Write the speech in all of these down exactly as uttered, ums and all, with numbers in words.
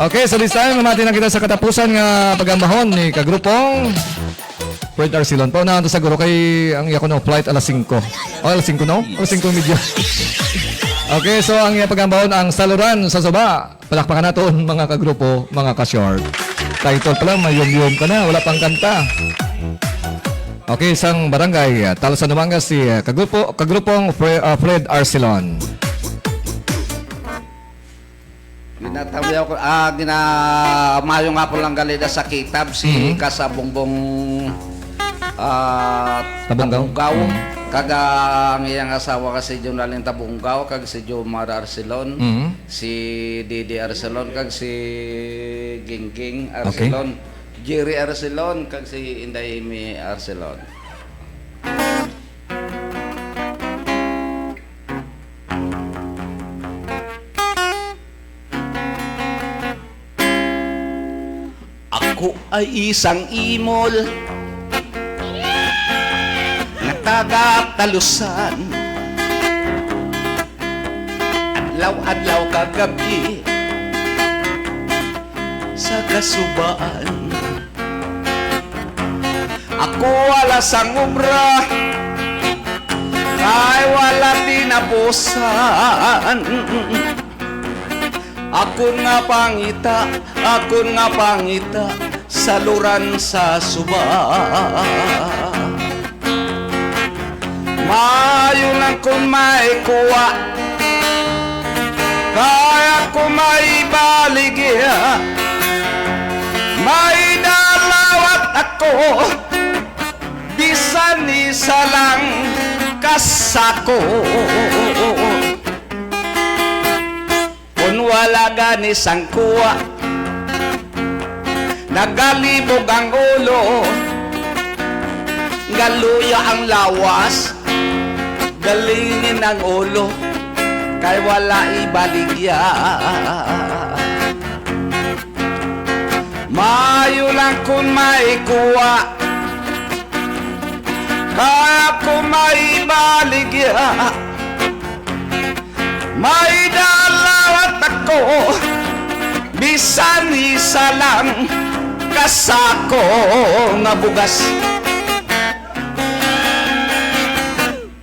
Okay, so this time, mamati na kita sa katapusan nga pagambahon ni kagrupong Fred Arcilon. Paunahan to sa guro kay ang iya kuno flight alas singko. O, alas singko, no? Alas singko medya. Okay, so ang iya pagambahon ang Saluran sa Suba. Palakpakan naton, mga kagrupo, mga ka-short. Title pa lang, mayom-yom ka na, wala pang kanta. Okay, sang barangay, uh, Talusan, Dumangas, si uh, kagrupo, kagrupong Fre- uh, Fred Arcelon. Ginatabi ako, ah, gina-, mayo nga po lang gali na sa kitab si Mhm. Kasabungbong, ah, Tabunggaw? Tabunggaw. Mhm. Kag ang iyang asawa nga si Jonalyn Tabunggaw kag si Jomar Arcelon, Mhm. si Didi Arcelon, kag si Gingging Okay. Arcelon, Jerry Arcelon, kag si Inday Amy Arcelon. Ako ay isang imol nga taga Talusan. Adlaw-adlaw kag gabi sa kasubaan. Ako wala sang obra, kay wala tinapusan. Akon nga pangita, akon nga pangita, saluran sa suba. Maayo lang kon may kuha, kay ako may baligya. May dalawat ako, bisan isa lang kasako. Kon wala gani sang kuha, nagalibog ang ulo, galuya ang lawas, galingin ang ulo, kay wala ibaligya. Maayo lang kon may kuha, kay ako may baligya. May dalawat ako, bisan isa lang kasako nga bugas.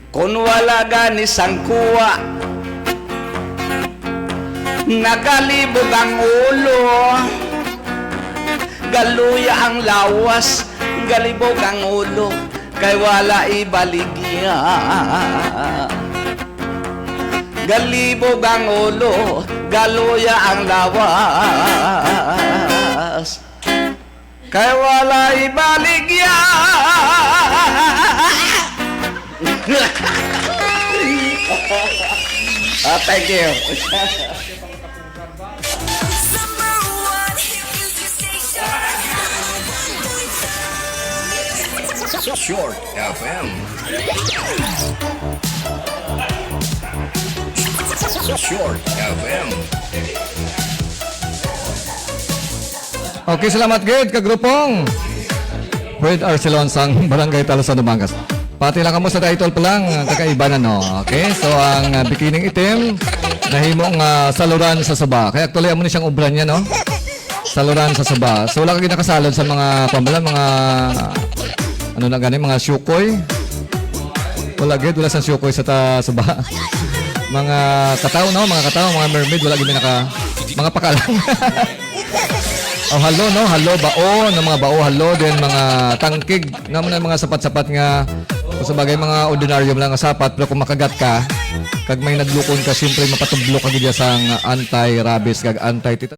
Kon wala gani sang kuha, nagalibog ang ulo, galuya ang lawas, galibog ang ulo, kay wala ibaligya. Galibog ang ulo, galuya ang lawas. Kay wala ibaligya. Ah, thank you. Short F M. Short F M. Okay, salamat gid, kagrupong Fred Arcelon sang Barangay Talusan, Dumangas. Pati lang kamo sa title pa lang, kakaiba na, no? Okay, so ang, ah, bikining itim, nahimo nga saluran sa suba. Kaya actually, amo ni siyang obra niya, no? Saluran sa suba. So, wala ka gid nakasalod sa mga, kuwan ba lang, mga, ano na gani, mga syukoy? Wala gid, wala sa syukoy sa ta-, suba. Mga kataw, no? Mga kataw, mga mermaid, wala gid naka, mga pakalang. Oh, halo, no? Halo, bao, no? Mga bao, halo, then mga tangkig, nga mo na mga sapat-sapat nga, kung sa bagay, mga ordinaryo lang nga sapat, pero kung makagat ka, kag may nadlukon ka, siyempre, mapatublo ka gid sa anti-rabies, kag anti-tetanus.